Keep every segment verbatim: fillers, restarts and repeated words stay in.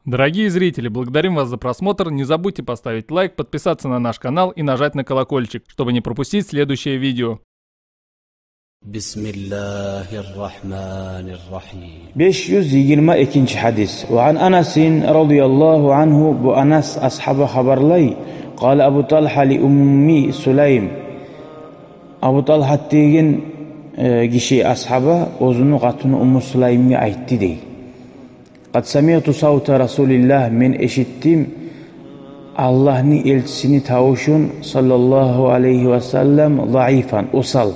Дорогие зрители, благодарим вас за просмотр. Не забудьте поставить лайк, подписаться на наш канал и нажать на колокольчик, чтобы не пропустить следующее видео. بسم الله الرحمن الرحيم. Беш юз йигирма экинчи гьадис. وعن أنس رضي الله عنه, бу Анас асгьаба хабарлай. قال أبو طلحة لأم سليم. Абу Талгьат деген, э, гиши, асгьаба, оьзюню къатыны Умму Сулаймге айтды дей: قد سمعت صوت رسول الله, мен эшитдим Аллагьны элчисини тавушун, صلى الله عليه وسلم, ضعيفا, осал.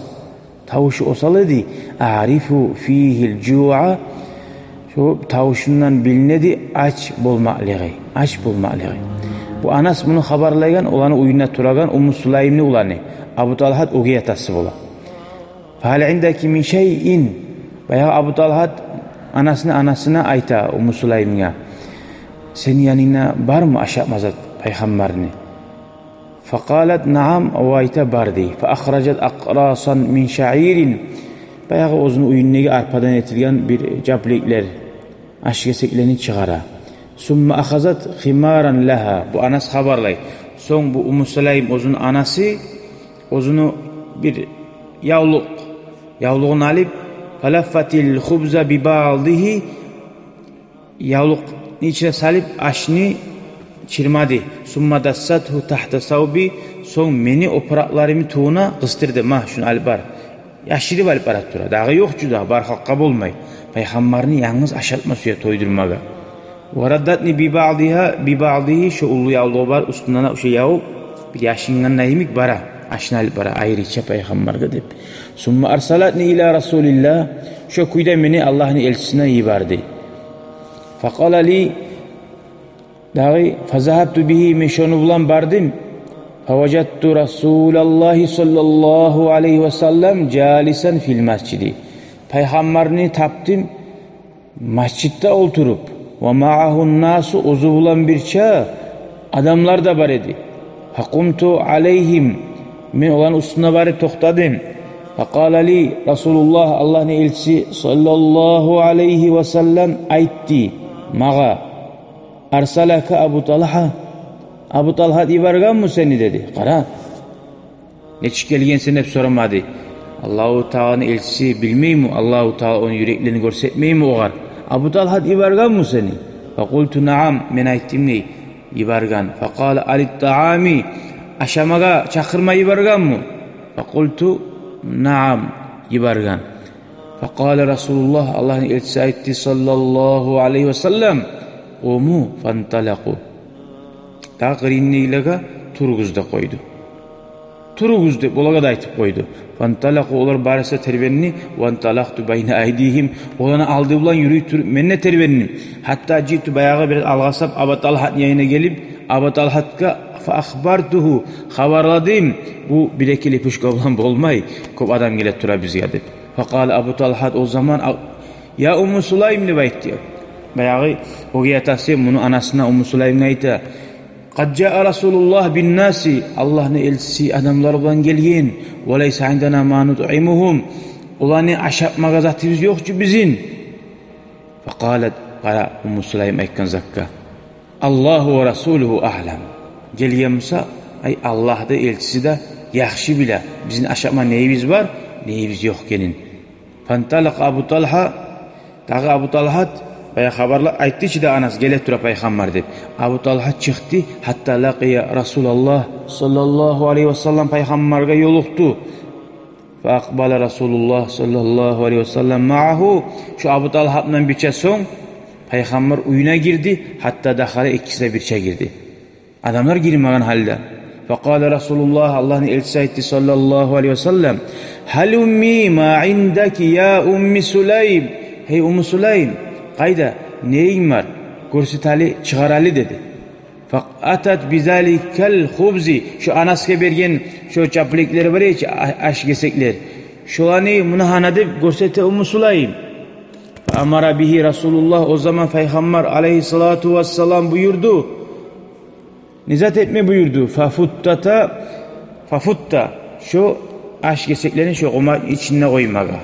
Тавушу осал эди. أعرف فيه الجوع, шо тавушундан билине эди ач болмакълыгъы, ач болмакълыгъы. Бу Анас муну хабарлайгъан, оланы уьюнде турагъан Умму Сулаймны уланы, Абу Талгьат оьгей атасы бола. فهل عندك من شيء؟ Баягъы Абу Талгьат Анасны анасына айта, Умму Сулаймгъа: «Сени янынгда бармы ашатма зат пайхаммарны?» فقالت: نعم, о айта: «Бар», — дей. فأخرجت أقراصا من شعير, баягъы оьзюню уьюндеги арпадан этилген бир жаплеклер, аш гесеклени чыгъара. ثم أخذت خمارا لها, бу Анас хабарлай. Сонг бу Умму Сулайм, оьзюню анасы, оьзюню бир явлукъ, явлугъун алып, فلفت الخبز ببعضه, явлукъну ичине салып, ашны чырмады. ثم دسته تحت ثوبي, сонг мени опуракъларымны тюбюне къысдырды. «Ма, шуну алып бар». Яшырып алып бара тура. Дагъы ёкъ чу дагъы, бар халкъгъа болмай. Пайхаммарны янгыз ашатма сюе, тойдурмагъа. وردتني ببعضها، ببعضه, шо уллу явлугъу бар, уьстюнден ошо явуп, бир яшынгъан йимик бара, ашны алып бара, айрыча пайхаммаргъа деп. ثم أرسلتني إلى رسول الله, шо кюйде мени Аллагьны элчисине йиберди. فقال لي, дагъы, فذهبت به, мен шону булан бардым. فوجدت رسول الله صلى الله عليه وسلم جالسا في المسجد. Пайхаммарны тапдым масжидде олтуруп. ومعه الناس, оьзю булан бирче адамлар да бар эди. فقمت عليهم, мен оланы уьстюне барып токътадым. فقال لي رسول الله, Аллагьны элчиси صلى الله عليه وسلم айтды магъа: أرسلك أبو طلحة؟ Абу Талгьат йибергенми сени? — деди. Къара, нечик гелгенсен деп сорамады. Аллагьу Тааланы элчиси билмейми? Аллагьу Таала ону юреклерин гёрсетмейми огъар? Абу Талгьат йибергенми сени? فقلت: نعم, мен айтдым дей, йиберген. فقال: هل الطعام, ашамагъа чакъырма йибергенми? فقلت: نعم, йиберген. فقال رسول الله, Аллагьны элчиси айтды, صلى الله عليه وسلم: قوموا فانطلقوا. Дагъы къырыйындагъылагъа: туругъуз деп къойду. Туругъуз деп олагъа да айтып къойду. فانطلقوا, олар барысы да тербенди. وانطلقت بين أيديهم, оланы алды булан юрюй туруп мен де тербендим. حتى جئت, баягъы бираз алгъасап Абу Талгьатны янына гелип, Абу Талгьатгъа, فأخبرته, хабарладым. Бу бир-эки лепешка булан болмай, кёп адам геле тура бизге деп. فقال أبو طلحة, о заман ал-, يا أم سليم деп айтды. Баягъы оьгей атасы муну анасына, Умму Сулаймгъа айта: قد جاء رسول الله بالناس, Аллагьны элчиси адамлар булан гелген. وليس عندنا ما نطعمهم, оланы ашатмагъа затыбыз ёкъ чу бизин. فقالت, къара Умму Сулайм айтгъан затгъа: الله ورسوله أعلم. Гелген буса, ай, Аллагь да, элчиси де яхшы биле бизин ашатма нейибиз бар, нейибиз ёкъ экенин. فانطلق أبو طلحة, дагъы Абу Талгьат, баягъы хабарла айтды чы да Анас, геле тура пайхаммар деп. Абу Талгьат чыкъды, حتى لقي رسول الله صلى الله عليه وسلم, пайхаммаргъа ёлукъду. فأقبل رسول الله صلى الله عليه وسلم معه. Шо Абу Талгьат булан бирче сонг пайхаммар уьюне гирди, حتى دخل, экиси де бирче гирди. Адамлар гирмеген гьалда. فقال رسول الله, Аллагьны элчиси айтды, صلى الله عليه وسلم: هلمي ما عندك يا أم سليم. Гьей Умму Сулайм, къайда, нейинг бар? Гёрсет гьали, чыгъар гьали, деди. فأتت بذلك الخبز, шо Анасгъа берген шо чаплеклер бар эди чи, а-, аш гесеклер. Шоланы муна гьана деп гёрсете Умму Сулайм. فأمر به رسول الله, о заман пайхаммар, عليه الصلاة والسلام, буюрду. Не зат этме буюрду? ففتت, ففت, шо аш гесеклени шо къуматны ичинде къоймагъа.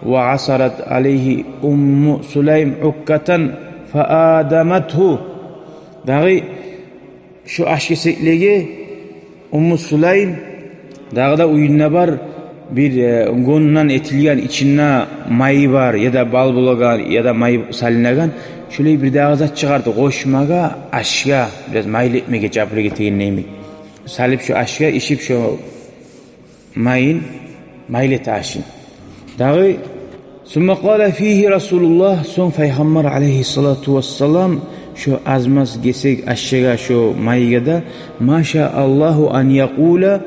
وعصرت عليه أم سليم عكة فأدمته. Дагъы шо ашгесеклеге Умму Сулайм дагъы да уьюнде бар бир, э, гёнден этилген, ичинде майы бар, яда бал болагъан, яда май салынагъан. Шолай бир дагъы зат чыгъарды къошмагъа ашгъа, бираз майлы этмеге, чапырыгъы тегенде йимик. Салып шо ашгъа, ишип шо майын, майлы эте ашын. Дагъы, сумма къала фигьи Расулуллагь, сонг Пайхаммар алайгьиссалату вассалам шо аз-маз гесек ашгъа, шо майгъа да, ма шааллагьу ан якъула,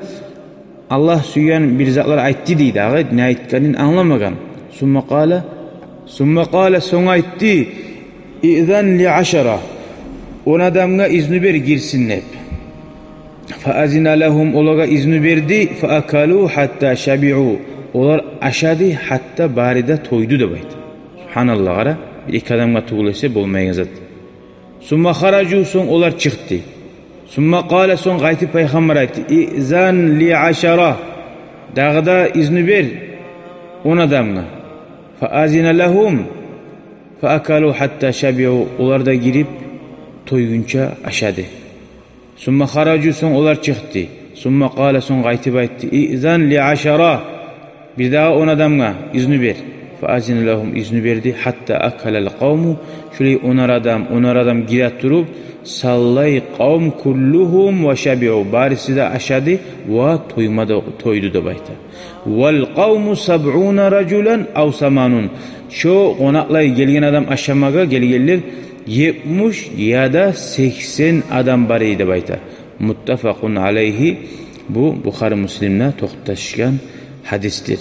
Аллагь сюйген бир затлар айтды дей дагъы, не айтгъанын англамагъан. Сумма къала, сумма къала, сонг айтды, изан ли ашара, он адамгъа изну бер гирсин деп. Фаазина лагьум, олагъа изну берди, фаакалу хатта шабиу, олар ашады, гьатта бары да тойду деп айта. Субгьаналлагь, къара, бир-эки адамгъа тюгюл эсе болмайгъан зат. Сумма харажу, сонг олар чыкъды. Сумма къала, сонг къайтып Пайхаммар айтды, изан ли ашара, дагъы да изну бер он адамгъа. Фаазина лагьум, фаакалу хатта шабиу, олар да гирип тойгъунча ашады. Сумма харажу, сонг олар чыкъды. Сумма къала, сонг къайтып айтды, изан ли ашара, бир дагъы он адамгъа изну бер. Фаазина лагьум, изну берди, хатта акалал къавму, шолай онар адам, онар адам гире туруп, саллай къавм куллугьум ва шабиу, барысы да ашады ва тойма да, тойду деп айта. Вал къавму сабъуна ражулан ав саманун, шо къонакълай гелген адам, ашамагъа гелгенлер етмиш яда сексен адам бар эди деп айта. Муттафакъун алайгьи, бу Бухари, Муслимде токъташгъан гьадисдир.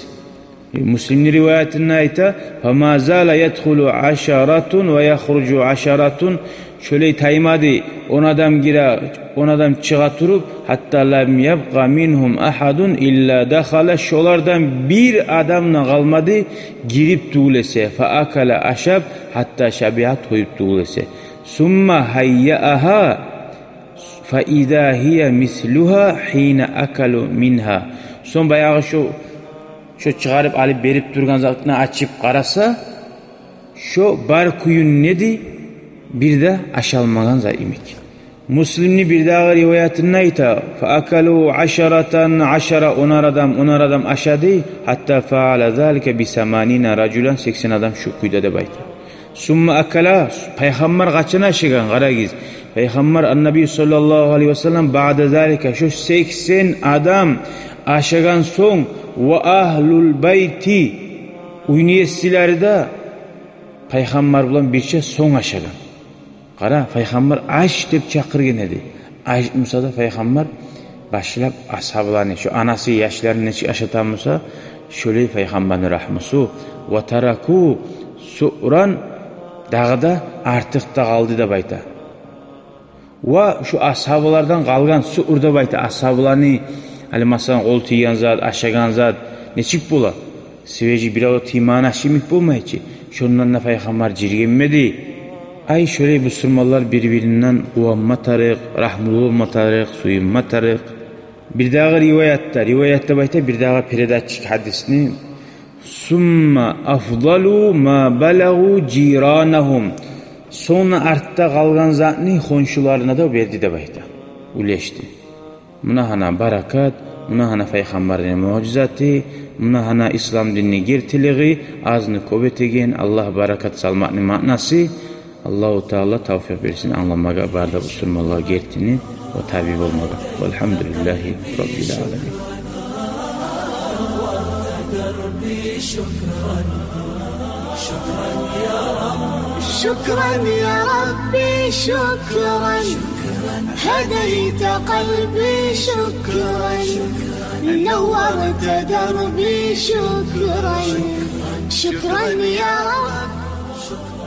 Муслимни риваятында айта, фама зала ядхулу ашаратун ва яхружу ашаратун, шолай таймады, он адам гире, он адам чыгъа туруп, хатта лам ябкъа мингьум ахадун илла дахала, шолардан бир адам да къалмады гирип тюгюл эсе, фаакала, ашап, хатта шабиа, тойуп тюгюл эсе. Сумма гьайяагьа, фаиза гьия мислугьа гьина акалу мингьа. Сонг баягъы шо, шо чыгъарып алып берип тургъан затны ачып къараса, шо бар кююн неди, бир де ашалмагъан зат йимик. Муслимни бир дагъы риваятында айта, фаакалу ашаратан ашара, онар адам, онар адам ашады, хатта фаала залика би саманина ражулан, сексен адам шу кюйде деп айта. Сумма акала, Пайхаммар къачан ашагъан, къарагъыз. Пайхаммар, аннаби саллаллагьу алайгьи ва саллам, баъда залика, шо сексен адам ашагъан сонг, ва агьлул байти, уьйню еслери де Пайхаммар булан бирче сонг ашагъан. Къара, Пайхаммар аш деп чакъыргъан эди. Аш буса да Пайхаммар башлап асгьабаланы, шо анасы яшларын нечик ашатгъан буса, шолай Пайхаммарны рагьмусу. Ва тараку суъран, дагъы да артыкъ да къалды деп айта. Ва шо асгьабалардан къалгъан сур деп айта, асгьабаланы, гьали масала, къол тийген зат, ашагъан зат нечик бола? Свежий бирев тиймеген аш йимик болмай чы. Шондан да Пайхаммар жибермеди. Ай, шолай бусурманлар бир-биринден къуванма тарыкъ, рагьмулу болма тарыкъ, сююнме тарыкъ. Бир дагъы риваятда, риваятда деп айта, бир дагъы передатчик гьадисни. Сумма афдалу ма балагъу жиранагьум. Сонг артда къалгъан затны хоншуларына да берди деп айта. Уьлешди. Муна гьана баракат, муна гьана Пайхаммарны муъжизаты, муна гьана ислам динни гертилиги, азны кёп этеген, Аллагь баракат салмакъны маънасы. Аллагьу Таала тавфикъ берсин англамагъа бары да бусурманлагъа гертини ва таби болмагъа. Валгьамдулиллагьи раббил аламин. شكرا يا ربي، شكرا. هديت قلبي، شكرا. نورت دربي، شكرا. شكرا يا رب.